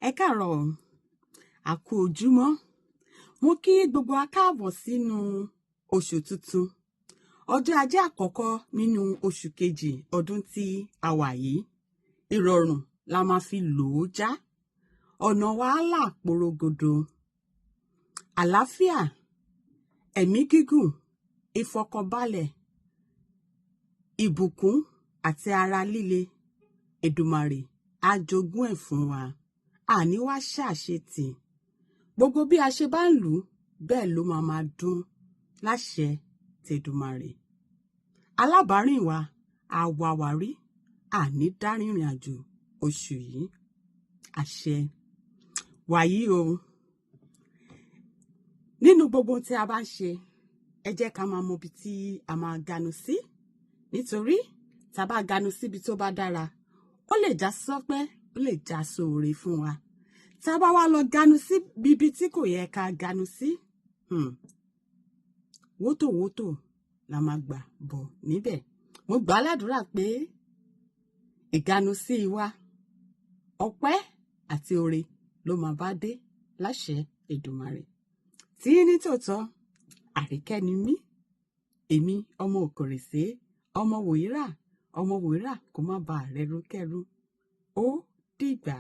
Ẹ káàárọ̀ o, a kú ojúmọ́. Mo kí gbogbo wa káàbọ̀ sínú oṣù tuntun, ọjọ́ ajé àkọ́kọ́ nínú oṣù kejì ọdún tí a wà yìí. Ìrọ̀rùn la máa fi lò ó já, ọ̀nà wàhálà porogodo. Àlàáfíà, ẹ̀mí gígùn, ìfọ̀kànbalẹ̀, ìbùkún àti ara líle, Èdùmàrè á jogún ẹ̀ fún wa. Àní wá ṣàṣetì. Gbogbo bí a ṣe bá ń lù ú bẹ́ẹ̀ ló máa máa dún láṣẹ tèdùmàrè. Alábàárìn wa á wá wa rí, àní dárìnrìn àjò oṣù yìí. Àṣẹ. Wàyí o, nínú gbogbo ohun tí a bá ń ṣe, ẹ jẹ́ ká máa mọ ibi tí a máa ganu sí, nítorí tá a bá ganu síbi tó bá dára, ó lè já sọ́pẹ́, ó lè já sóore fún wa. Tá a bá wá lọ ganu sí ibi tí kò yẹ ká ganu sí, wótòwótò la máa gbà bọ̀ níbẹ̀. Mo gbà á ládùúrà pé ìganu sí wa, ọpẹ́ àti oore ló máa bá dé láṣẹ Èdùmàrè. Tí ní tòótọ́, Àríkẹ́ ni mí, èmi ọmọ Òkòrèsé, ọmọ Wòírà, ọmọ Wòírà kó má ba rẹ́rú kẹ́rú. Ó dìgbà.